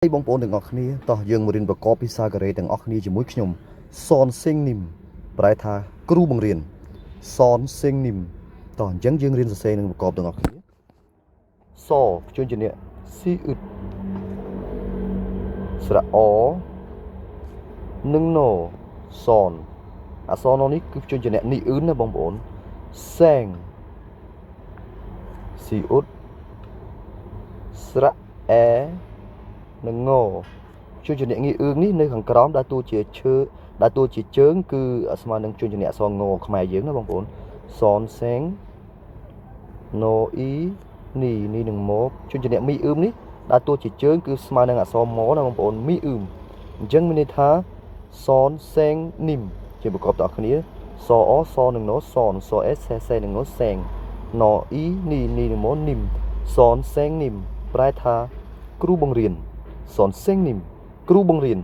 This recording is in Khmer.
បងប្អូនទាំងអស់គ្នាតោះយើងមករៀនប្រកបភាសាកូរ៉េទាំងអស់គ្នាជាមួយខ្ញុំសនសេងនីមប្រែថាគ្រូបង្រៀនសនសេងនីមតោះអញ្ចឹងយើងរៀនសរសេរនឹងប្រកបទាំងអស់គ្នាសព្យញ្ជនៈស៊ីអ៊ឹតស្រៈអនិងណសនអក្សរណនេះគឺព្យញ្ជនៈនីអ៊ឺនណាបងប្អូនសែងស៊ីអ៊ុតស្រៈអែ និងងព្យញ្ជនៈងាអឿងនេះនៅខាងក្រោមដើរតួជាឈើដើរតួជាជើងគឺស្មើនឹងព្យញ្ជនៈអក្សรงខ្មែរយើងណាបងប្អូនសនសេងណអ៊ីនីនីនឹងមកព្យញ្ជនៈមីអ៊ឺមនេះដើរតួជាជើងគឺស្មើនឹងអក្សរមណាបងប្អូនមីអ៊ឺមអញ្ចឹងមានន័យថាសនសេងនីមជាប្រកបតគ្នាសអសនឹងណសនសអេសេសេនឹងណសេងណអ៊ីនីនីនឹងមកនីមសនសេងនីមប្រែថាគ្រូបង្រៀន សនសេងនីមគ្រូបង្រៀន។